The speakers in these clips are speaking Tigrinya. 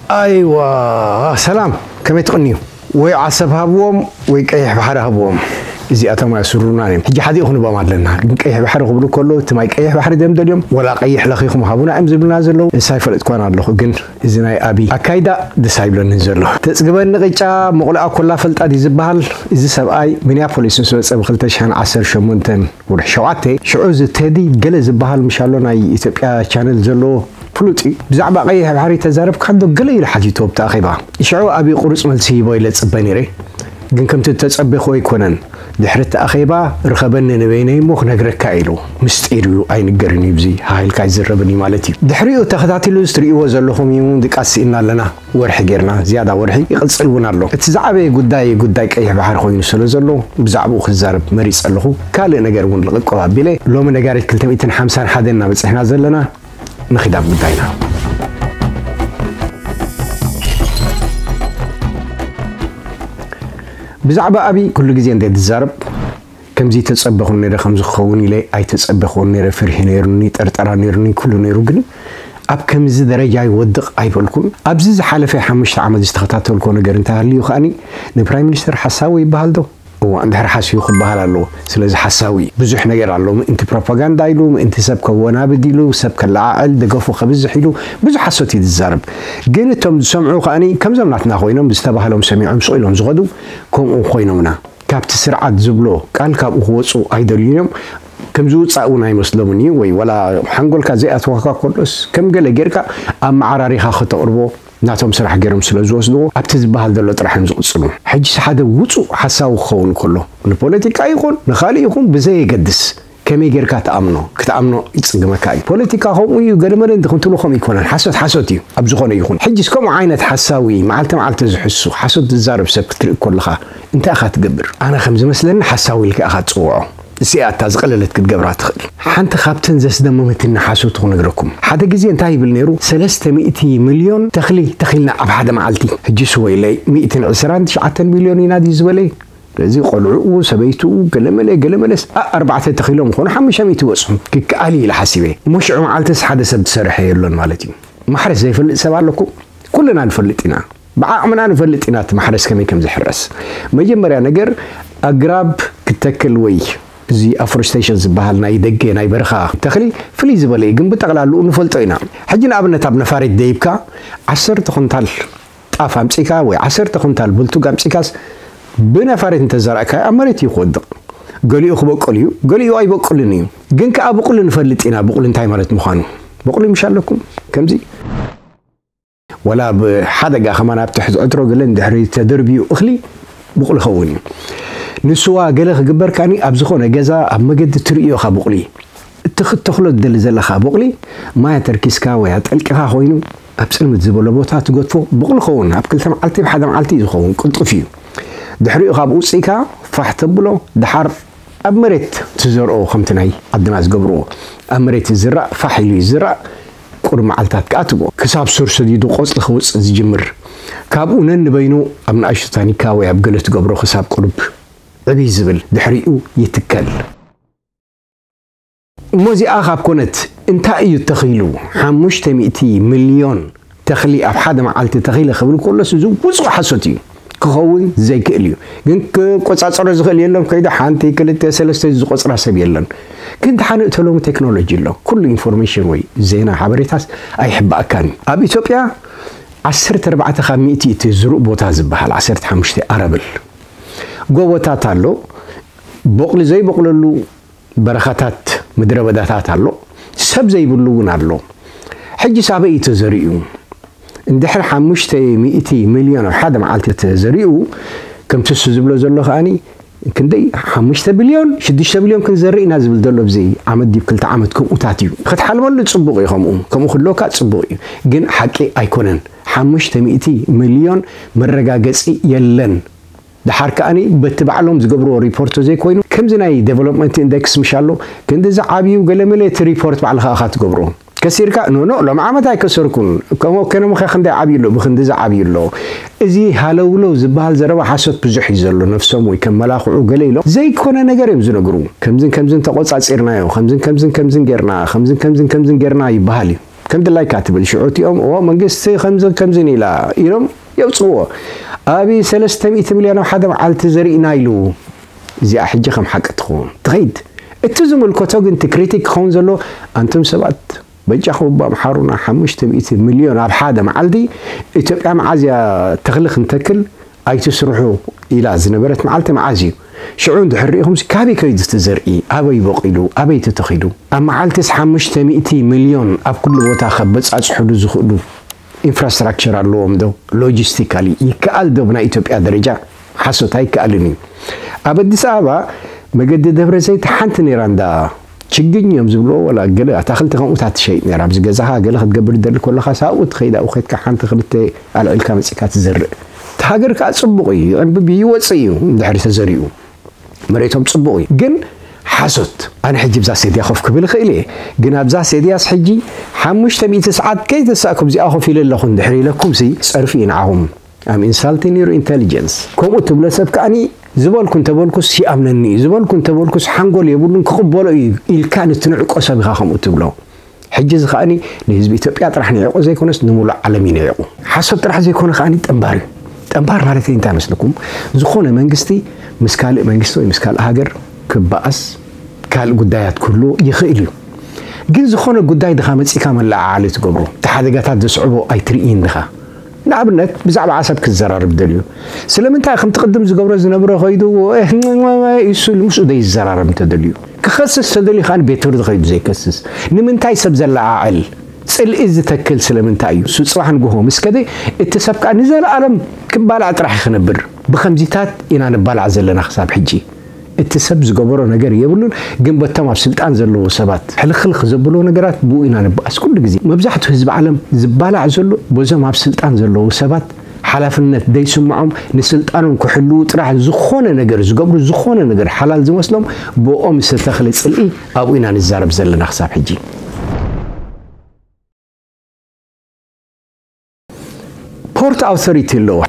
ኣይዋ፣ ሰላም፣ ከመይ ትቕንዩ? ወይ ዓሰብ ሃብዎም ወይ ቀይሕ ባሕሪ ሃብዎም። እዚኣቶም ኣየስሩናን እዮም። ሕጂ ሓዲኡ ክንቦም ኣለና። ግን ቀይሕ ባሕሪ ክብሉ ከሎ እቲ ማይ ቀይሕ ባሕሪ ደም ደልዮም ወላ ቀይሕ ለኺኹም ሃቡና እዮም ዝብሉና ዘለዉ። ንሳ ኣይፈለጥኳን ኣለኹ፣ ግን እዚ ናይ ኣቢ ኣካይዳ ደስ ኣይብለንን ዘሎ። ተጽግበኒ ቅጫ፣ መቑልኣ ኮላ ፈልጣ ድዩ ዝበሃል? እዚ ሰብኣይ ሚኒያፖሊስ ምስ መጸ ብ ክልተ ሽሕን ዓሰርተ ሸሞንተን ወርሒ ሸውዓተ፣ ሽዑ እዚ ቴዲ ገለ ዝበሃል ምሻሎ ናይ ኢትዮጵያ ቻነል ዘለዎ ፍሉጥ እዩ። ብዛዕባ ቀይሕ ባሕሪ ተዛረብካ እንዶ ገለ ኢሉ ሓቲቶ ኣብቲ ኣኼባ። ሽዑ ኣብይ ቁሩጽ መልሲ ሂቦ ኢለ ጽበ ነይረ። ግን ከምቲ እተጸበኹ ኣይኮነን። ድሕሪ እቲ ኣኼባ ርኸበኒ ንበይነይ እሞ ክነግረካ ኢሉ። ምስጢር እዩ ኣይንገርን እዩ፣ ብዚ ሃይልካ ኣይዝረብን እዩ ማለት እዩ። ድሕሪኡ ተኸታቲሉ እዚ ትርእይዎ ዘለኹም እዩ፣ ድቃስ ስኢና ኣለና። ወርሒ ጌርና፣ ዝያዳ ወርሒ ይቕጽል እውን ኣሎ። እቲ ዝዓበየ ጉዳይ፣ ጉዳይ ቀይሕ ባሕሪ ኮይኑ ስለ ዘሎ፣ ብዛዕባኡ ክዛረብ መሪጸ ኣለኹ። ካልእ ነገር እውን ልቕቆብ ኣቢለ፣ ሎሚ ነጋሪት ክልተ ሚእትን ሓምሳን ሓደን እናበጽሕና ዘለና፣ ንኺድ ኣብ ጉዳይና። ብዛዕባ ኣቢ ኩሉ ግዜ እንደ ዝዛረብ፣ ከምዚ ተጸበኹን ነይረ፣ ከምዚ ክኸውን ኢለ ኣይተጸበኹን ነይረ፣ ፍርሂ ነይሩኒ፣ ጠርጠራ ነይሩኒ፣ ኩሉ ነይሩ። ግን ኣብ ከምዚ ደረጃ ይወድቕ ኣይበልኩን። ኣብዚ ዝሓለፈ ሓሙሽተ ዓመት ዝተኸታተልኮ ነገር እንተሃልዩ ከኣኒ፣ ንፕራይም ሚኒስተር ሓሳዊ ይበሃል ዶ? እዋ፣ እንድሕር ሓስዩ ክበሃል ኣለዎ። ስለዚ ሓሳዊ ብዙሕ ነገር ኣሎ። ምእንቲ ፕሮፓጋንዳ ኢሉ፣ ምእንቲ ሰብ ከወናብድ ኢሉ፣ ሰብ ከለዓዕል፣ ደገፉ ከብዝሕ ኢሉ፣ ብዙሕ ሓሶት እዩ ዝዛረብ። ግን እቶም ዝሰምዑ ከኣኒ ከምዞም ናትና ኮይኖም፣ ዝተባህሎም ሰሚዖም ስቕ ኢሎም ዝኸዱ ከምኡ ኮይኖምና። ካብቲ ስርዓት ዝብሎ ቃል ካብኡ ክወፁ ኣይደልዩን እዮም። ከም ዝውፃእ እውን ኣይመስሎምን እዩ። ወይ ወላ ሓንጎልካ ዘይኣትወካ ከሎስ ከም ገለ ጌርካ ኣመዓራሪኻ ከተቕርቦ ናቶም ስራሕ ገይሮም ስለ ዝወስድዎ ኣብቲ ዝበሃል ዘሎ ጥራሕ እዮም ዝቕፅሉ። ሕጂስ ሓደ ውፁእ ሓሳዊ ክኸውን ከሎ ንፖለቲካ ይኹን ንኻልእ ይኹን ብዘየገድስ ከመይ ጌርካ ትኣምኖ? ክትኣምኖ ይጽግመካ እዩ። ፖለቲካ ከምኡ እዩ፣ ገለመለ እንዲ ክንትብሎ ከምኡ ይኮነን። ሓሶት ሓሶት እዩ ኣብ ዝኾነ ይኹን። ሕጂስ ከምኡ ዓይነት ሓሳዊ፣ መዓልቲ መዓልቲ ዝሕሱ፣ ሓሶት ዝዛረብ ሰብ ክትርኢ ከለኻ እንታይ ኢኻ ትገብር? ኣነ ከም ዝመስለኒ ሓሳዊ ኢልካ ኢኻ ትጽውዖ። እዚኣ እታ ዝቐለለት ክትገብራ ትኽእል። ሓንቲ ካብተን ዘስደመመትኒ ሓሶት ክነግረኩም። ሓደ ግዜ እንታይ ይብል ነይሩ? ሰለስተ ሚእቲ ሚልዮን ተኽሊ ተኺልና ኣብ ሓደ መዓልቲ። ሕጂስ ወይለይ፣ ሚእትን ዕስራን ትሽዓተን ሚልዮን ኢና ድዩ ዝበለ? ስለዚ ቆልዕኡ፣ ሰበይትኡ፣ ገለመለ፣ ገለመለስ፣ ኣ-፣ ኣርባዕተ ተኺሎም ይኾኑ፣ ሓሙሽተ ሚእቲ ይበጽሑ። ክከኣል እዩ ኢለ ሓሲበ። እሞ ሽዑ መዓልትስ ሓደ ሰብ ዝሰርሐ የሎን ማለት እዩ። ማሕረስ ዘይፈልጥ ሰብ ኣለኩ? ኩልና ንፈልጥ ኢና። ብዓቕምና ንፈልጥ ኢና እቲ ማሕረስ ከመይ ከም ዝሕረስ። መጀመርያ ነገር ኣግራብ ክትተክል ወይ እዚ ኣፎረስቴሽን ዝበሃል ናይ ደገ ናይ በረኻ ተኽሊ ፍልይ ዝበለ እዩ፣ ግን ብጠቕላልኡ ንፈልጦ ኢና። ሕጂ ንኣብነት ኣብ ነፋሪት ደይብካ ዓሰርተ ኩንታል ጣፍ ኣምጺእካ ወይ ዓሰርተ ኩንታል ብልቱግ ኣምጺእካስ ብነፋሪት እንተዘራእካዮ ኣብ መሬት እዩ ክወድቕ። ገሊኡ ክበቁል እዩ፣ ገሊኡ ኣይበቁልን እዩ። ግን ከኣ ብቑሊ ንፈልጥ ኢና፣ ብቑሊ እንታይ ማለት ምዃኑ። ብቑሊ ምሽ ኣለኩም? ከምዚ ወላ ብሓደጋ ከማን ኣብ ትሕቲ ዕትሮ ገለ እንድሕሪ ተደርብዩ እኽሊ ብቑሊ ኸውን እዩ። ንስዋ ገለ ክግበር ከኣኒ ኣብ ዝኾነ ገዛ ኣብ መገዲ ትርእዮ ኢኻ ብቑሊ። እቲ ክትተኽሎ ትደሊ ዘለኻ ብቑሊ ማይ ኣተርኪስካ ወይ ኣጠልቂኻ ኮይኑ ኣብ ጽልምት ዝበሎ ቦታ ትገድፎ። ብቑሊ ኸውን ኣብ ክልተ መዓልቲ፣ ብሓደ መዓልቲ እዩ ዝኸውን፣ ቅልጡፍ እዩ። ድሕሪኡ ካብ ውጽኢካ ፋሕ ተብሎ፣ ድሓር ኣብ መሬት ትዘርኦ፣ ከምቲ ናይ ዓድና ዝገብርዎ። ኣብ መሬት ይዝራእ፣ ፋሕ ኢሉ ይዝራእ፣ ቁሩብ መዓልታት ከኣ ትብኦ። ክሳብ ሱር ሰዲዱ ቆጽሊ ክውጽእ ዝጅምር። ካብኡ ነንበይኑ ኣብ ንኣሽቱ ታኒካ ወይ ኣብ ገለ ትገብሮ ክሳብ ቁሩብ ዕብይ ዝብል፣ ድሕሪኡ ይትከል። እሞ እዚኣ ካብ ኮነት እንታይ እዩ ተኺሉ? ሓሙሽተ ሚእቲ ሚልዮን ተኽሊ ኣብ ሓደ መዓልቲ ተኺለ ክብል ከሎስ እዚ ውጹእ ሓሶት እዩ። ክኸውን ዘይክእል እዩ። ግን ክቆጻጸሮ ዝኽእል የለን። ከይዱ ሓንቲ፣ ክልተ፣ ሰለስተ ዝቆጽራ ሰብ የለን። ግን ደሓን እቶ ሎሚ ቴክኖሎጂ ኣሎ። ኩሉ ኢንፎርሜሽን ወይ ዜና ሓበሬታስ ኣይሕባእካን እዩ። ኣብ ኢትዮጵያ ዓሰርተ ኣርባዕተ ካብ ሚእቲ እቲ ዝሩእ ቦታ ዝበሃል፣ ዓሰርተ ሓሙሽተ ኣረብል። ጎቦታት ኣሎ። ቦቕሊ ዘይቦቕለሉ በረኻታት፣ ምድረ በዳታት ኣሎ። ሰብ ዘይብሉ እውን ኣሎ። ሕጂስ ኣበይ እዩ ተዘሪኡ? እንድሕር ሓሙሽተ ሚእቲ ሚልዮን ኣብ ሓደ መዓልቲ ተዘሪኡ፣ ከምቲ እሱ ዝብሎ ዘሎ ከኣኒ፣ ክንደይ ሓሙሽተ ቢልዮን፣ ሽዱሽተ ቢልዮን ክንዘርእ ኢና ዝብል ዘሎ ኣብዚ ዓመት ድዩ ክልተ ዓመት ከምኡታት እዩ። ክትሓልመሉ ጽቡቕ እዩ፣ ከምኡ፣ ከምኡ ክህልወካ ጽቡቕ እዩ። ግን ሓቂ ኣይኮነን። ሓሙሽተ ሚእቲ ሚልዮን መረጋገጺ የለን። ደሓር ከኣኒ በቲ ባዕሎም ዝገብርዎ ሪፖርት ዘይኮይኑ፣ ከምዚ ናይ ዴቨሎፕመንት ኢንደክስ ምሽ ኣሎ፣ ክንዲ ዝዓብዩ ገለ መለ እቲ ሪፖርት ባዕልኻ ኢኻ ትገብሮ። ከሲርካ፣ ኖ፣ ኖ፣ ሎም ዓመት ኣይከሰርኩን፣ ከምኡ ከነምኸ ክንደይ ዓብዩ ኣሎ፣ ብክንዲ ዝዓብዩ ኣሎ። እዚ ሃለውለው ዝበሃል ዘረባ ሓሶት ብዙሕ እዩ ዘሎ፣ ነፍሶም ወይ ከም መላኽዑ ገለ ኢሎም ዘይኮነ ነገር እዮም ዝነግሩ። ከምዝን ከምዝን ተቆጻጺርናዮ፣ ከምዝን ከምዝን ከምዝን ጌርና፣ ከምዝን ከምዝን ከምዝን ጌርና ይበሃል እዩ። ከም ድላይካ ትብል ሽዑ እቲኦም እዎ መንግስቲ ከምዚ ከምዚን ኢላ ኢሎም የውፅዎ። ኣብይ ሰለስተ ሚእቲ ሚልዮን ኣብ ሓደ መዓልቲ ዘርኢና ኢሉ። እዚኣ ሕጂ ከም ሓቂ ትኸውን ትኸይድ። እቲ ዝምልከቶ ግን እቲ ክሪቲክ ክኸውን ዘሎ ኣንቱም ሰባት በጃኹም እባ ምሓሩና። ሓሙሽተ ሚእቲ ሚልዮን ኣብ ሓደ መዓልቲ ኢትዮጵያ መዓዝያ ተኽሊ ክንተክል ኣይትስርሑ ኢላ ዝነበረት መዓልቲ መዓዝ እዩ? ሽዑ እንድሕር ሪኢኹምሲ ካበይ ከይዱ እቲ ዘርኢ? ኣበይ በቂሉ? ኣበይ ተተኺሉ? ኣብ መዓልትስ ሓሙሽተ ሚእቲ ሚልዮን ኣብ ኩሉ ቦታ ከበጻጽሕሉ ዝኽእሉ ኢንፍራስትራክቸር ኣለዎም ዶ? ሎጂስቲካሊ ይከኣል ዶ? ብናይ ኢትዮጵያ ደረጃ ሓሶት ኣይከኣልን እዩ። ኣብ ኣዲስ ኣበባ መገዲ ደብረ ዘይት ሓንቲ ነይራ እንዳ ችግኝ እዮም ዝብልዎ፣ ወላ ገለ ኣታኽልቲ ከምኡታት ትሸይጥ ነይራ። ኣብዚ ገዛኻ ገለ ክትገብር ትደሊ ከለኻ ሳብኡ ትኸይድ፣ ኣብኡ ከድካ ሓንቲ ክልተ ኣልዒልካ መጺእካ ትዘርእ። እቲ ሃገር ከኣ ጽቡቕ እዩ፣ ይዕንብብ እዩ፣ ይወጽእ እዩ እንድሕሪ ተዘሪኡ። መሬቶም ጽቡቕ እዩ። ግን ሓሶት። ኣነ ሕጂ ብዛ ሴድያ ኮፍ ክብል እኽእል እየ። ግን ኣብዛ ሴድያስ ሕጂ ሓሙሽተ ሚእቲ ሰዓት ከይተሳእኩ ኣብዚኣ ኮፍ ኢለ ኣለኹ እንድሕር ኢለኩምሲ ጸርፊ እዩ ንዓኹም። I'm insulting your intelligence። ከምኡ ትብሎ ሰብ ከኣኒ ዝበልኩ እንተበልኩስ ይኣምነኒ እዩ። ዝበልኩ እንተበልኩስ ሓንጎል የብሉን ክቕበሎ እዩ ኢልካ ንትንዕቆ ሰብ ኢኻ ከምኡ ትብሎ። ሕጂ እዚ ከኣኒ ንህዝቢ ኢትዮጵያ ጥራሕ ንዒቑ ዘይኮነስ ንምሉእ ዓለም እዩ ንዒቑ። ሓሶት ጥራሕ ዘይኮነ ከኣኒ ጠንባር እዩ። ጠንባር ማለት እንታይ መስለኩም? ዝኾነ መንግስቲ ምስ ካልእ መንግስቲ ወይ ምስ ካልእ ሃገር ክበኣስ ካልእ ጉዳያት ክህልዎ ይኽእል እዩ። ግን ዝኾነ ጉዳይ ድኻ መጺእካ መለዓዓሊ ትገብሮ፣ እቲ ሓደጋታት ዘስዕቦ ኣይትርእይን ድኻ። ንኣብነት ብዛዕባ ዓሰብ ክዘራረብ ደልዩ ስለምንታይ ከምቲ ቅድም ዝገብሮ ዝነብሮ ከይዱ እሱ ምስኡ ዘይዘራረብ እንተደልዩ ክኸስስ ተደልዩ ከዓ ቤት ፍርዲ ከይዱ ዘይከስስ ንምንታይ ሰብ ዘለዓዕል ጽልኢ ዝተክል ስለምንታይ እዩ? እሱ ጽባሕ ንግሆ ምስ ከደ እቲ ሰብ ከዓ ንዘለኣለም ክባላዕ ጥራሕ ክነብር። ብኸምዚታት ኢና ንባላዕ ዘለና ክሳብ ሕጂ። እቲ ሰብ ዝገበሮ ነገር የብሉን፣ ግን በቶም ኣብ ስልጣን ዘለዉ ሰባት ሕልኽልኽ ዘብሎ ነገራት ብኡ ኢና ንበኣስ ኩሉ ግዜ። መብዛሕትኡ ህዝቢ ዓለም ዝባላዕ ዘሎ በዞም ኣብ ስልጣን ዘለዉ ሰባት ሓላፍነት ደይስምዖም ንስልጣኖም ክሕልዉ ጥራሕ ዝኾነ ነገር ዝገብሩ፣ ዝኾነ ነገር ሓላል ዝመስሎም ብኦም ዝተተኽለ ጽልኢ ኣብኡ ኢና ንዛረብ ዘለና ክሳብ ሕጂ። ፖርት ኣውቶሪቲ ኣለዎ።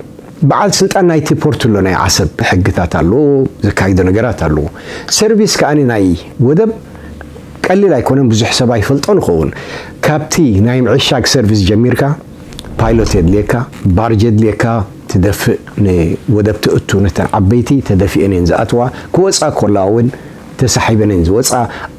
በዓል ስልጣን ናይቲ ፖርት ኣሎ። ናይ ዓሰብ ሕግታት ኣለዎ፣ ዘካይዶ ነገራት ኣለዎ። ሰርቪስ ከኣ ናይ ወደብ ቀሊል ኣይኮነን። ብዙሕ ሰብ ኣይፈልጦን ይኸውን። ካብቲ ናይ ምዕሻግ ሰርቪስ ጀሚርካ ፓይሎት የድልየካ፣ ባርጅ የድልየካ፣ ትደፍእ ንወደብ ትእቱ። ነተን ዓበይቲ ተደፊአን እየን ዝኣትዋ። ክወፃ ከለዋ እውን ተሳሒበን እየን ዝወፃ።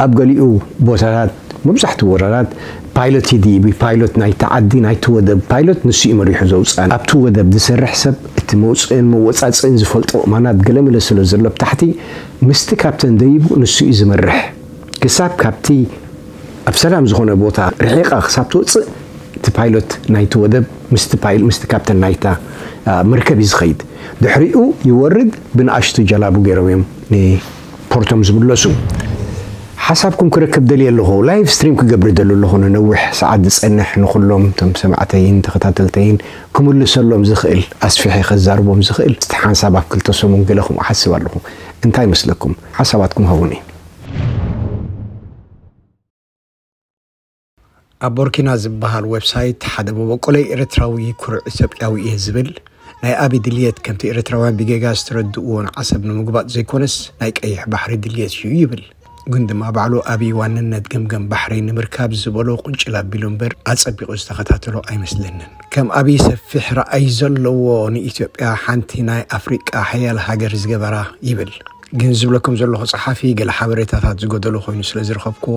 ኣብ ገሊኡ ቦታታት መብዛሕትኡ ወራራት ፓይሎት ይድይብ። ፓይሎት ናይቲ ዓዲ ናይቲ ወደብ ፓይሎት ንሱ እዩ መሪሑ ዘውፅኣን። ኣብቲ ወደብ ዝሰርሕ ሰብ እቲ መውፅእን መወፃፅእን ዝፈልጦ እማናት ገለመለ ስለ ዘሎ ብታሕቲ ምስቲ ካፕተን ደይቡ ንሱ እዩ ዝመርሕ። ክሳብ ካብቲ ኣብ ሰላም ዝኾነ ቦታ ርሒቓ ክሳብ ትወፅእ እቲ ፓይሎት ናይቲ ወደብ ምስቲ ፓይል ምስቲ ካፕተን ናይታ መርከብ እዩ ዝኸይድ። ድሕሪኡ ይወርድ። ብንኣሽቱ ጀላቡ ገይሮም እዮም ንፖርቶም ዝምለሱ። ሓሳብኩም ክረክብ ደልየ ኣለኹ። ላይቭ ስትሪም ክገብር ደሉ ኣለኹ። ንነዊሕ ሰዓት ዝጸንሕ ንኹሎም እቶም ሰማዕተይን ተኸታተልተይን ክምልሰሎም ዝኽእል ኣስፊሐ ከዛርቦም ዝኽእል እቲ ሓንሳብ ኣብ ክልተ ሰሙን ገለ ከምኡ ሓስብ ኣለኹ። እንታይ ይመስለኩም? ሓሳባትኩም ሃቡኒ። ኣብ ቦርኪና ዝበሃል ዌብሳይት ሓደ መበቆለይ ኤርትራዊ ኩሩዕ ኢትዮጵያዊ እየ ዝብል ናይ ኣቢ ድልየት ከምቲ ኤርትራውያን ብጌጋ ዝተረድእዎ ንዓሰብ ንምጉባጥ ዘይኮነስ ናይ ቀይሕ ባሕሪ ድልየት እዩ ይብል። ግን ድማ ባዕሉ ኣቢ ዋንነት ገምገም ባሕሪ ንምርካብ ዝበሎ ቁንጭል ኣቢሉ እምበር ኣጸቢቑ ዝተኸታተሎ ኣይመስለንን። ከም ኣቢ ሰፊሕ ረኣይ ዘለዎ ንኢትዮጵያ ሓንቲ ናይ ኣፍሪቃ ሓያል ሃገር ዝገበራ ይብል። ግን ዝብለኩም ዘለኹ ጸሓፊ ገለ ሓበሬታታት ዝጎደሎ ኮይኑ ስለ ዝረኸብኩዎ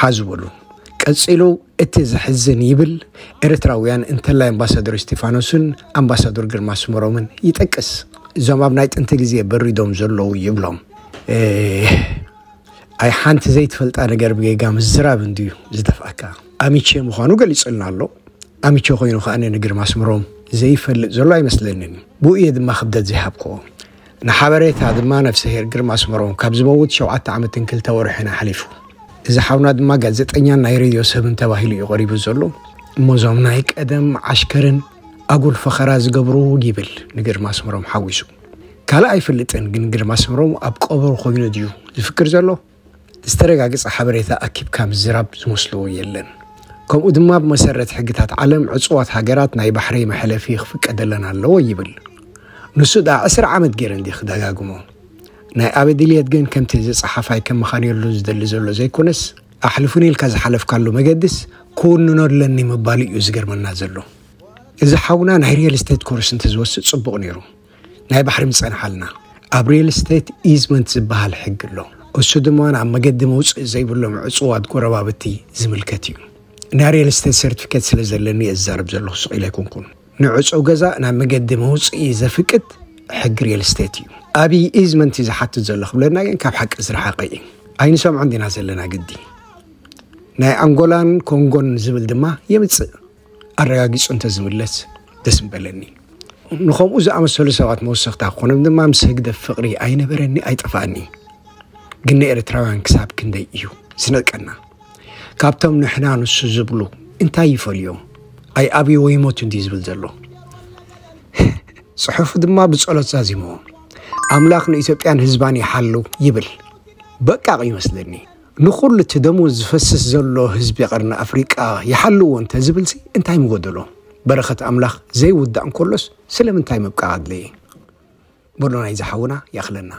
ሓዙ በሉ። ቀጺሉ እቲ ዘሕዝን ይብል ኤርትራውያን እንተላይ ኣምባሳደር እስቲፋኖስን ኣምባሳደር ግርማ ኣስመሮምን ይጠቅስ። እዞም ኣብ ናይ ጥንቲ ግዜ በሪዶም ዘለዉ ይብሎም። ኣይ ሓንቲ ዘይትፈልጣ ነገር ብጌጋ ምዝራብ እንድዩ ዝደፍኣካ። ኣሚቼ ምዃኑ ገሊጹልና ኣሎ። ኣሚቼ ኮይኑ ከኣ ንግርማ ኣስመሮም ዘይፈልጥ ዘሎ ኣይመስለንን። ብኡ እየ ድማ ክብደት ዘይሃብክዎ። ንሓበሬታ ድማ ነፍሰሄር ግርማ ኣስመሮም ካብ ዝመውት ሸውዓተ ዓመትን ክልተ ወርሕን ሓሊፉ። እዚ ሓውና ድማ ጋዜጠኛን ናይ ሬድዮ ሰብን ተባሂሉ እዩ ቀሪቡ ዘሎ። እሞ እዞም ናይ ቀደም ዓሽከርን ኣጉል ፈኸራ ዝገብሩ ይብል ንግርማ ኣስመሮም ሓዊሱ። ካልእ ኣይፈልጥን፣ ግን ግርማ ኣስመሮም ኣብ ቀበሮ ኮይኑ ድዩ ዝፍክር ዘሎ? ዝተረጋገጸ ሓበሬታ ኣኪብካ ምዝራብ ዝመስሎ የለን። ከምኡ ድማ ብመሰረት ሕግታት ዓለም ዕጹዋት ሃገራት ናይ ባሕሪ መሕለፊ ክፍቀደለን ኣለዎ ይብል። ንሱ ደኣ ዕስራ ዓመት ገይረ እንዲ ክደጋግሞ። ናይ ኣበ ድልየት ግን ከምቲ እዚ ጸሓፋይ ከመኻንየሉ ዝደሊ ዘሎ ዘይኮነስ ኣሕልፉኒ ኢልካ ዝሓለፍካሉ መገድስ ክውንኖ ኣለኒ ምባሉ እዩ ዝገርመና ዘሎ። እዚ ሓውና ናይ ሪል ስቴት ኮርስ እንተዝወስድ ጽቡቕ ነይሩ። ናይ ባሕሪ ምጸንሓልና። ኣብ ሪል ስቴት ኢዝመንት ዝበሃል ሕጊ ኣሎ። እሱ ድማ ናብ መገዲ መውፅኢ ዘይብሎም ዕፁዋት ጎረባብቲ ዝምልከት እዩ። ናይ ሪል ስቴት ሰርቲፊኬት ስለ ዘለኒ እየ ዝዛረብ ዘለኹ፣ ስቕ ኢለ ኣይኮንኩን። ንዕፁው ገዛ ናብ መገዲ መውፅኢ ዘፍቅድ ሕጊ ሪል ስቴት እዩ። ኣብይ ኢዝመንት እዩ ዝሓትት ዘሎ ክብለና ግን ካብ ሓቂ ዝረሓቐ እዩ። ኣይንሰምዖን ዲና ዘለና ግዲ። ናይ ኣንጎላን ኮንጎን ዝብል ድማ የምፅእ። ኣረጋጊፁ እንተዝምለስ ደስ ምበለኒ። ንኸምኡ ዝኣመሰሉ ሰባት መወሰኽታ ክኾኖም ድማ ምስ ህግደፍ ፍቕሪ ኣይነበረኒ ኣይጠፋእኒ። ግን ንኤርትራውያን ክሳብ ክንደይ እዩ ዝነቀና? ካብቶም ንሕና ንሱ ዝብሉ እንታይ ይፈልዮም? ኣይ ኣብዩ ወይ ሞት እንዲ ዝብል ዘሎ ጽሑፉ ድማ ብጸሎት ዛዚምዎ። ኣምላኽ ንኢትዮጵያን ህዝባን ይሓሉ ይብል። በቃ ይመስለኒ። ንኹሉ እቲ ደሙ ዝፈስስ ዘሎ ህዝቢ ቀርኒ ኣፍሪቃ ይሓልዎ እንተዝብልሲ እንታይ ምጎደሎ? በረኸት ኣምላኽ ዘይውዳእ እንከሎስ ስለምንታይ ምብቃቕ ኣድለየ? በሎ ናይዚ ሓውና ያኽለና።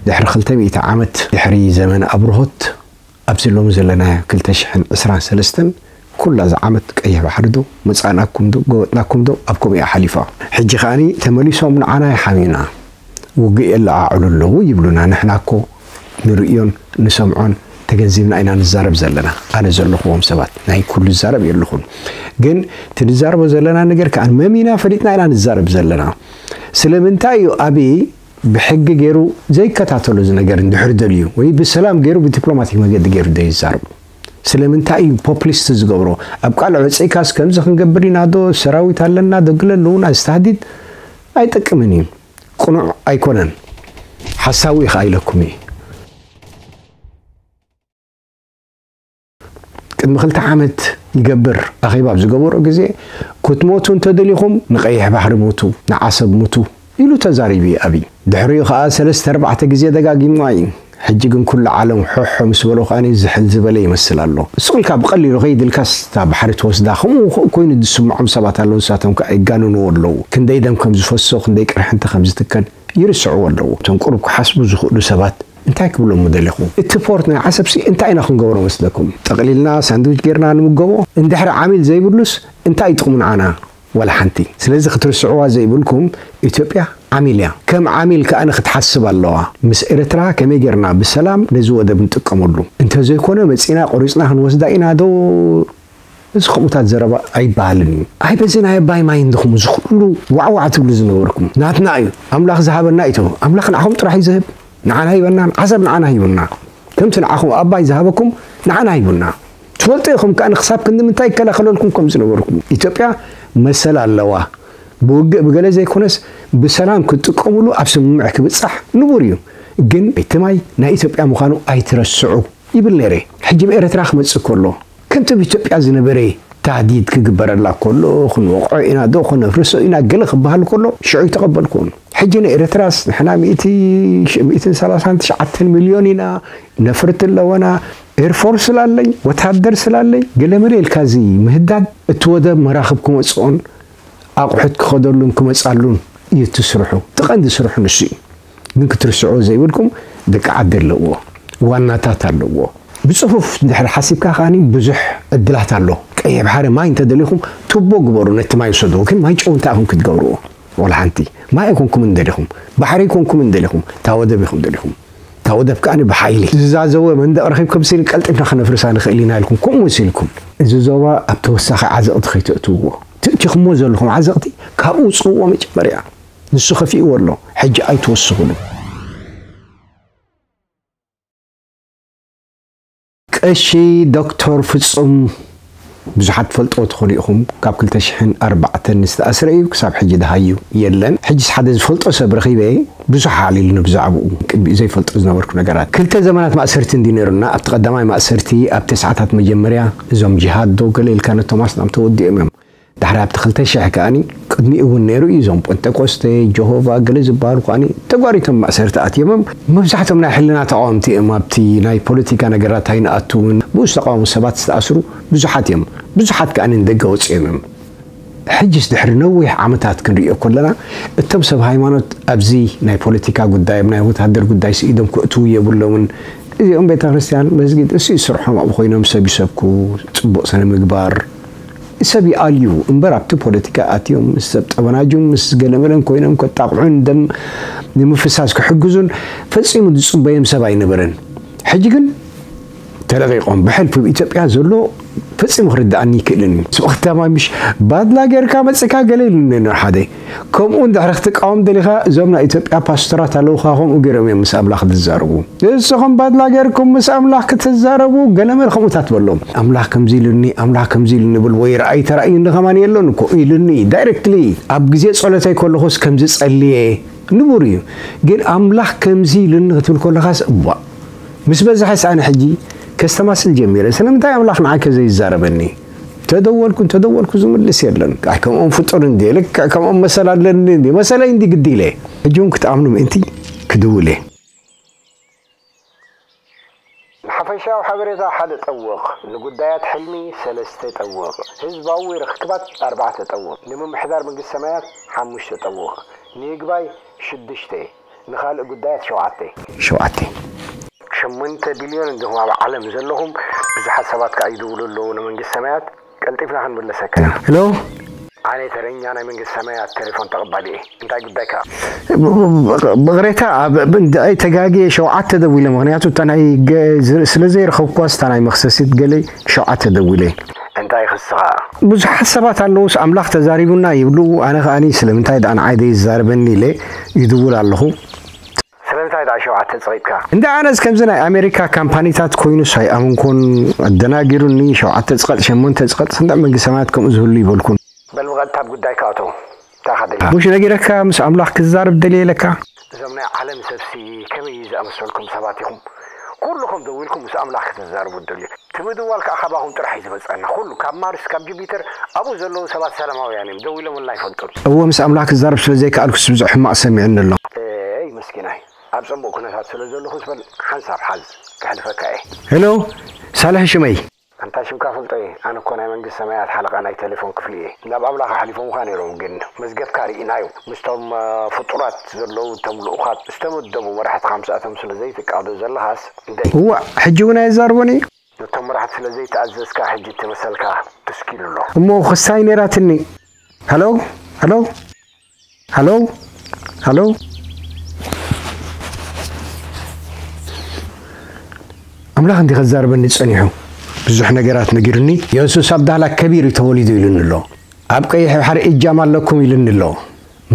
ድሕሪ ክልተ ሚእቲ ዓመት ድሕሪ ዘመን ኣብርሆት ኣብዚ ሎሚ ዘለናዮ ክልተ ሽሕን ዕስራን ሰለስተን ኩላ እዛ ዓመት ቀይሕ ባሕሪ ዶ መጻእናኩም ዶ ጎበጥናኩም ዶ ኣብ ከምኡ እያ ሓሊፋ። ሕጂ ከኣኒ ተመሊሶም ንዓና ይሓምዩና። ውግእ የለዓዕሉ ኣለዉ ይብሉና። ንሕና እኮ ንርእዮን ንሰምዖን ተገንዚብና ኢና ንዛረብ ዘለና። ኣነ ዘለኹዎም ሰባት ናይ ኩሉ ዝዛረብ የለኹን። ግን እቲ ንዛረቦ ዘለና ነገር ከኣ መሚና ፈሊጥና ኢና ንዛረብ ዘለና። ስለምንታይ እዩ ኣብይ ብሕጊ ገይሩ ዘይከታተሎ እዚ ነገር እንድሕር ደልዩ ወይ ብሰላም ገይሩ ብዲፕሎማቲክ መገዲ ገይሩ ዘይዛረቡ? ስለምንታይ እዩ ፖፕሊስት ዝገብሮ? ኣብ ቃል ዕፅኢካስ ከምዚ ክንገብር ኢና ዶ? ሰራዊት ኣለና፣ ዶ ግለ ኣለዉና፣ ዝተሃዲድ ኣይጠቅምን እዩ። ቅኑዕ ኣይኮነን። ሓሳዊ እዩ ከዓ ኢለኩም እየ። ቅድሚ ክልተ ዓመት ይገብር ኣኼባ ኣብ ዝገበሮ ግዜ ክትሞቱ እንተደሊኹም ንቀይሕ ባሕሪ ሙቱ፣ ንዓሰብ ሙቱ ኢሉ ተዛሪቡ እዩ ኣብይ። ድሕሪኡ ከዓ ሰለስተ ኣርባዕተ ግዜ ደጋጊምዋ እዩ። ሕጂ ግን ኩሉ ዓለም ሖሖ ምስ በሎ ከኣ ዝሕል ዝበለ ይመስል ኣሎ። ስቕ ኢልካ ብቐሊሉ ከይድ ኢልካስ እታ ባሕሪ ትወስዳ ከምኡ ኮይኑ ዝስምዖም ሰባት ኣለዉ። ንሳቶም ከኣ የጋንንዎ ኣለዉ። ክንደይ ደም ከም ዝፈሶ፣ ክንደይ ቅርሕንቲ ከም ዝትከል ይርስዕዎ ኣለዉ። እቶም ቁሩብ ክሓስቡ ዝኽእሉ ሰባት እንታይ ክብሎም ምደለኹ? እቲ ፖርት ናይ ዓሰብሲ እንታይ ኢና ክንገብሮ መስለኩም? ጠቕሊልና ሳንድዊች ጌርና ንምገቦ? እንድሕሪ ዓሚል ዘይብሉስ እንታይ ጥቕሙ ንዓና? ዋላ ሓንቲ። ስለዚ ክትርስዕዋ ዘይብልኩም ኢትዮጵያ ዓሚል እያ። ከም ዓሚል ከኣ ክትሓስብ ኣለዋ። ምስ ኤርትራ ከመይ ጌርና ብሰላም ነዚ ወደብ ንጥቀመሉ? እንተዘይኮነ መጺና ቆሪጽና ክንወስዳ ኢና ዶ? እዚ ከምኡታት ዘረባ ኣይበሃልን እዩ። ኣይ በዚ ናይ ኣባይ ማይ እንድኹም እዚ ኩሉ ዋዕዋዕ ትብሉ ዝነበርኩም ናትና እዩ። ኣምላኽ ዝሃበና እዩ። ኣምላኽ ንዓኹም ጥራሕ እዩ ዝህብ። ንዓና ሂበና፣ ዓሰብ ንዓና ሂቡና። ከምቲ ንዓኹም ኣባይ ዝሃበኩም ንዓና ሂቡና። ትፈልጡ ኢኹም ከኣ ክሳብ ክንዲ ምንታይ ይከላኸለልኩም ከም ዝነበርኩም። ኢትዮጵያ መሰል ኣለዋ። ብውግእ ብገለ ዘይኮነስ ብሰላም ክትጥቀሙሉ ኣብ ስምምዕ ክብጻሕ ንቡር እዩ። ግን እቲ ማይ ናይ ኢትዮጵያ ምዃኑ ኣይትረስዑ ይብል ነይረ። ሕጂ ብኤርትራ ክመጽእ ከሎ ከምቲ ኣብ ኢትዮጵያ ዝነበረ ታህዲድ ክግበረላ ከሎ ክንወቕዖ ኢና ዶ ክነፍርሶ ኢና ገለ ክበሃል ከሎ ሽዑ ይተቐበልኩን። ሕጂ ንኤርትራስ ንሕና ሚእቲ፣ ሚእትን ሰላሳን ትሽዓተን ሚልዮን ኢና፣ ነፍርቲ ኣለወና፣ ኤርፎርስ ስላለኝ፣ ወታደር ስላለኝ፣ ገለመለ ኢልካ እዚ ምህዳድ እቲ ወደብ መራኽብ ክመጽኦን ኣቑሑት ክኸደሉን ክመጻሉን እዩ እቲ ስርሑ። እቲ ቀንዲ ስርሑ ንሱ እዩ። ግን ክትርስዕዎ ዘይብልኩም ደቂ ዓዲ ኣለዎ፣ ዋናታት ኣለዎ። ብጽፉፍ እንድሕር ሓሲብካ ከኣ ብዙሕ ዕድላት ኣሎ። ቀይሕ ባሕሪ ማይ እንተደሊኹም ቱቦ ግበሩ፣ ነቲ ማይ ውሰድዎ። ግን ማይ ጨው እንታይ ኢኹም ክትገብርዎ? ወላ ሓንቲ። ማይ ኣይኮንኩምን ደሊኹም፣ ባሕሪ ኣይኮንኩምን ደሊኹም፣ እታ ወደብ ኢኹም ደሊኹም። እታ ወደብ ከኣ ብሓይሊ ዝዛዘወ መንደቕ ረኺብኩም ሲል ቀልጢፍና ከነፍርሳ ንኽእል ኢና ኢልኩም ከምኡ መሲልኩም። እዚ ዞባ ኣብ ተወሳኺ ዓዘቕቲ ከይተእትውዎ። ትእቲኹሞ ዘለኹም ዓዘቕቲ ካብኡ ውፅእዎ መጀመርያ። ንሱ ከፊእዎ ኣሎ። ሕጂ ኣይትወስኹሉ። ቀሺ ዶክተር ፍጹም ብዙሓት ትፈልጥዎ ትኾኑ ኢኹም። ካብ ክልተ ሽሕን ኣርባዕተን ዝተኣስረ እዩ። ክሳብ ሕጂ ደሃዩ የለን። ሕጂስ ሓደ ዝፈልጦ ሰብ ረኺበ ብዙሕ ኣዕሊሉኒ ብዛዕባኡ። ቅድሚኡ ዘይፈልጦ ዝነበርኩ ነገራት። ክልተ ዘመናት ማእሰርቲ እንዲ ነይሩና። ኣብቲ ቀዳማይ ማእሰርቲ ኣብ ተስዓታት መጀመርያ እዞም ጂሃድ ዶ ገለ ኢልካ ነቶም ኣስላም ተወዲኦም እዮም። ዳሕራይ ኣብቲ ክልተ ሽሕ ከኣኒ ቅድሚኡ እውን ነይሩ እዩ። እዞም ጴንጠቆስቴ፣ ጀሆቫ፣ ገለ ዝበሃሉ ከኣኒ ተጓሪቶም ማእሰርቲ ኣትዮም እዮም። መብዛሕቶም ናይ ሕልና ተቓወምቲ እዮም። ኣብቲ ናይ ፖለቲካ ነገራት ኣይንኣትውን። ብኡስ ተቓወሙ ሰባት ዝተኣስሩ ብዙሓት እዮም። ብዙሓት ከኣኒ ንደገ ወፂኦም እዮም። ሕጅስ ድሕሪ ነዊሕ ዓመታት ክንሪኦ ከለና እቶም ሰብ ሃይማኖት ኣብዚ ናይ ፖለቲካ ጉዳይ፣ ኣብ ናይ ወታደር ጉዳይ ስኢዶም ክእትዉ የብሎምን። እዚኦም ቤተ ክርስቲያን መስጊድ እሱ ይስርሖም ኣብኡ ኮይኖም ሰብ ይሰብኩ፣ ጽቡቕ ስነ ምግባር ሰብ ይኣልዩ እምበር ኣብቲ ፖለቲካ ኣትዮም ምስ ሰብ ጠበናጁም ምስ ገለመለን ኮይኖም ከጣቕዑን ደም ንምፍሳስ ክሕግዙን ፈጺሙ ዝጽበዮም ሰብ ኣይነበረን። ሕጂ ግን ተለቒቖም ብሕልፊ ኣብ ኢትዮጵያ ዘሎ ፈጺሙ ክርድኣኒ ይክእልን እዩ። ስብኣኽታማ ምሽ ባድላ ጌርካ መጽካ ገለ ኢሉኒ ነይሩ ሓደ። ከምኡ እንድሕሪ ክትቃወም ደሊኻ እዞም ናይ ኢትዮጵያ ፓስተራት ኣለውኻ ከምኡ ገይሮም እዮም ምስ ኣምላኽ ዝዛረቡ። ንስኹም ባድላ ጌርኩም ምስ ኣምላኽ ክትዛረቡ ገለ መለ ከምኡታት በሎም። ኣምላኽ ከምዚ ኢሉኒ፣ ኣምላኽ ከምዚ ኢሉኒ ብል ወይ ረኣይ ተራእዩኒ ከማን የሎን እኮ ኢሉኒ ዳይሬክትሊ። ኣብ ግዜ ጸሎተይ ከለኹስ ከምዚ ጸልየ ንቡር እዩ። ግን ኣምላኽ ከምዚ ኢሉኒ ክትብል ከለኻስ እቧ ምስ በዝሐስ ኣነ ሕጂ ከስተማስል ጀሚረ። ስለምንታይ ኣምላኽ ንዓይ ከዘይዛረበኒ? ተደወልኩ እንተደወልኩ ዝምልስ የለን። ኣይ ከምኦም ፍጡር እንዲ ልክዕ ከምኦም መሰል ኣለኒ እንዲ መሰለይ እንዲ ግዲ ኢለ። ሕጂ እውን ክትኣምኑ ምእንቲ ክድውል እየ። ንሓፈሻዊ ሓበሬታ ሓደ ጠውቕ፣ ንጉዳያት ሕልሚ ሰለስተ ጠውቕ፣ ህዝባዊ ርኽክባት ኣርባዕተ ጠውቕ፣ ንምምሕዳር መንግስቲ ሰማያት ሓሙሽተ ጠውቕ፣ ንይግባይ ሽዱሽተ፣ ንኻልእ ጉዳያት ሸውዓተ። ሸውዓተ። ሸሞንተ ቢልዮን እንዲኹም ኣብ ዓለም ዘለኹም ብዙሓት ሰባት ከኣ ይድውሉ ኣለዉ ንመንግስቲ ሰማያት። ቀልጢፍና ክንምለሰካ ኢና። ሄሎ። ኣነ ተረኛ ናይ መንግስቲ ሰማያት ቴሌፎን ተቐባሊ እየ። እንታይ ጉዳይካ? ብቕሬታ ኣብ እንድኣይ ተጋግየ ሸውዓተ ደዊለ፣ ምኽንያቱ እታ ናይ ገ-፣ ዝ-፣ ስለ ዘይረኸብኳስ እታ ናይ መኽሰሲት ገለይ ሸውዓተ ደዊለ። እንታይ ክስኻ? ብዙሓት ሰባት ኣለዉስ ኣምላኽ ተዛሪቡና ይብሉ፣ ኣነ ከኣኒ ስለምንታይ ደኣ ንዓይ ዘይዛረበኒ ኢለ ይድውል ኣለኹ። ስለምንታይ ደኣ ሸውዓተ ጽቒጥካ? እንደ ኣነስ ከምዚ ናይ ኣሜሪካ ካምፓኒታት ኮይኑስ ኣይኣመንኩን፣ ኣደናጊሩኒ። ሸውዓተ ጽቐጥ፣ ሸሞንተ ጽቐጥ፣ ክንደዕ መንግስቲ ሰማያት ከምኡ ዝህሉ ይበልኩን። በል ብቐጥታ ኣብ ጉዳይካ ኣቶ። እንታይ ኢኻ ደሊኻ? ሙሽ ነጊረካ ምስ ኣምላኽ ክዛረብ ደልየ ኢለካ። እዞም ናይ ዓለም ሰብሲ ከመይ ዝኣመሰልኩም ሰባት ኢኹም? ኩልኹም ደዊልኩም ምስ ኣምላኽ ክትዛረቡ ትደልዩ። እቲ ምድዋል ከኣ ካባኹም ጥራሕ እዩ ዝመጸና። ኩሉ ካብ ማርስ ካብ ጁፒተር ኣብኡ ዘለዉ ሰባት ሰላማውያን እዮም። ደዊሎምልና ኣይፈልጡን። እወ ምስ ኣምላኽ ክዛረብ ስለ ዘይከኣልኩስ ብዙሕ ሕማቕ ሰሚዑኒ ኣሎ። ኤይ መስኪናይ፣ ኣብ ጽቡቕ ኩነታት ስለ ዘለኹስ በል ሓንሳብ ሓዝ፣ ከሕልፈካ እየ። ሄሎ፣ ሳልሕ ሽመይ። ኣንታ ሽምካ ፈልጦ እየ። ኣነ እኮ ናይ መንግስቲ ሰማያት ሓለቓ ናይ ቴሌፎን ክፍሊ እየ። ናብ ኣምላኽ ኣሕሊፎምኻ ነይሮም፣ ግን መዝገብካ ርኢናዮ። ምስቶም እ፣ ፍጡራት ዘለዉ እቶም ልኡኻት ዝተመደቡ መራሕትኻ ምስኣቶም ስለ ዘይትቃዶ ዘለኻስ እንደይ? እዋእ፣ ሕጂ እውን ኣየዛርቦን እዩ። ነቶም መራሕቲ ስለ ዘይተኣዘዝካ ሕጂ እቲ መሰልካ ትስኪሉ ኣሎ። እሞ ክስታይ ነይራትኒ። ሃሎ፣ ሃሎ፣ ሃሎ፣ ሃሎ። ኣምላኽ እንዲ ከዛርበኒ ጸኒሑ ብዙሕ ነገራት ነጊሩኒ። የሱስ ኣብ ዳህላክ ከቢር እዩ ተወሊዱ ኢሉኒ ኣሎ። ኣብ ቀይሕ ባሕሪ እጃም ኣለኩም ኢሉኒ ኣሎ።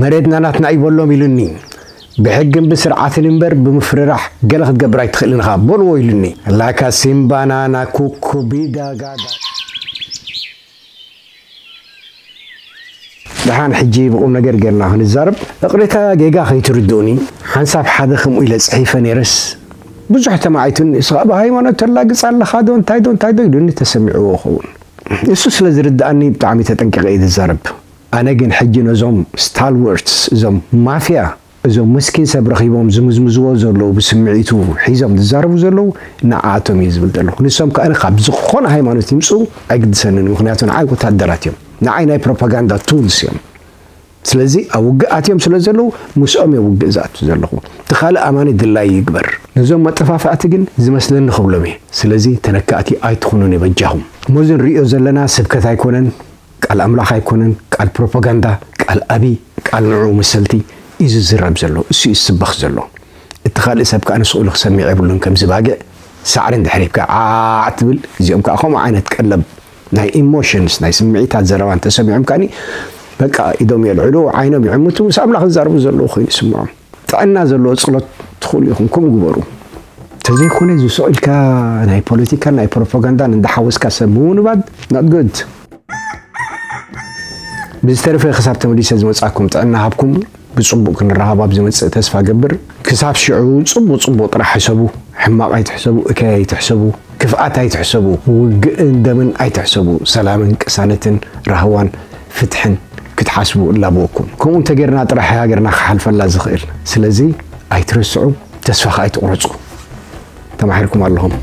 መሬትና ናትና እዩ በሎም ኢሉኒ። ብሕግን ብስርዓትን እምበር ብምፍርራሕ ገለ ክትገብር ኣይትኽእልን ኢኻ በልዎ ኢሉኒ። ላካ ሲምባና ና ኩኩ ቢዳ ጋዳ። ደሓን ሕጂ ብቑም ነገር ጌርና ክንዛረብ። እቕሬታ ጌጋ ከይትርድኡኒ። ሓንሳብ ሓደ ከምኡ ኢለ ጽሒፈ ነይረስ ብዙሕ ተማዒቱኒ። እስኻ ብሃይማኖት ተላግጽ ኣለኻ ዶ እንታይ ዶ እንታይ ዶ ኢሉኒ ተሰሚዕዎ ኸውን። እሱ ስለ ዝርድኣኒ ብጣዕሚ ተጠንቂቐ እየ ዝዛረብ። ኣነ ግን ሕጂ ነዞም ስታልወርትስ፣ እዞም ማፍያ፣ እዞም መስኪን ሰብ ረኺቦም ዝምዝምዝዎ ዘለዉ፣ ብስምዒቱ ሒዞም ዝዛረቡ ዘለዉ፣ ንዓኣቶም እየ ዝብል ዘለኹ። ንሶም ከኣ ካብ ዝኾነ ሃይማኖት ይምጽኡ ኣይግድሰንን፣ ምኽንያቱ ንዓይ ወታደራት እዮም። ንዓይ ናይ ፕሮፓጋንዳ ቱልስ እዮም። ስለዚ ኣብ ውግእ ኣትዮም ስለ ዘለዉ ምስኦም እየ ውግእ ዝኣቱ ዘለኹ። እቲ ካልእ ኣማኒ ድላዩ ይግበር። ነዞም መጠፋፋእቲ ግን ዝመስለኒ ክብሎም እየ። ስለዚ ተነካእቲ ኣይትኹኑኒ በጃኹም። እሞ እዚ ንርእዮ ዘለና ስብከት ኣይኮነን፣ ቃል ኣምላኽ ኣይኮነን፣ ቃል ፕሮፓጋንዳ፣ ቃል ኣብይ፣ ቃል ንዕኡ መሰልቲ እዩ ዝዝረብ ዘሎ። እሱ እዩ ዝስበኽ ዘሎ። እቲ ካልእ ሰብ ከኣ ንስኡ ኢሉ ክሰምዕ የብሉን። ከምዚ ባግዕ ሳዕሪ እንድሕር ሂብካ ዓዕ ትብል፣ እዚኦም ከኣ ከምኡ ዓይነት ቀለብ ናይ ኢሞሽንስ፣ ናይ ስምዒታት ዘረባ እንተሰሚዖም ከኣኒ በቃ ኢዶም የልዕሉ፣ ዓይኖም ይዕምቱ፣ ምስ ኣምላኽ ዝዛረቡ ዘለዉ ኮይኑ ይስምዖም። ጥዕና ዘለዎ ጸሎት ትኽእሉ ኢኹም፣ ከምኡ ግበሩ። እንተዘይኮነ፣ እዚ ስቕ ኢልካ ናይ ፖለቲካን ናይ ፕሮፓጋንዳን እንዳሓወስካ ሰብ ምውንባድ not good። ብዝተረፈ ክሳብ ተመሊሰ ዝመጻኩም ጥዕና ሃብኩም፣ ብጽቡቕ ክንራኸብ ኣብ ዝመጽእ ተስፋ ገብር። ክሳብ ሽዑ ጽቡቕ ጽቡቕ ጥራሕ ሕሰቡ፣ ሕማቕ ኣይትሕሰቡ፣ እከይ ኣይትሕሰቡ፣ ክፍኣት ኣይትሕሰቡ፣ ውግእን ደምን ኣይትሕሰቡ፣ ሰላምን ቅሳነትን ራህዋን ፍትሕን ክትሓስቡ እላበወኩም። ከምኡ እንተጌርና ጥራሕ ሃገርና ክሓልፈላ ዝኽእል። ስለዚ ኣይትረስዑ፣ ተስፋ ከኣ ኣይትቑረጹ። ተማሒርኩም ኣለኹም።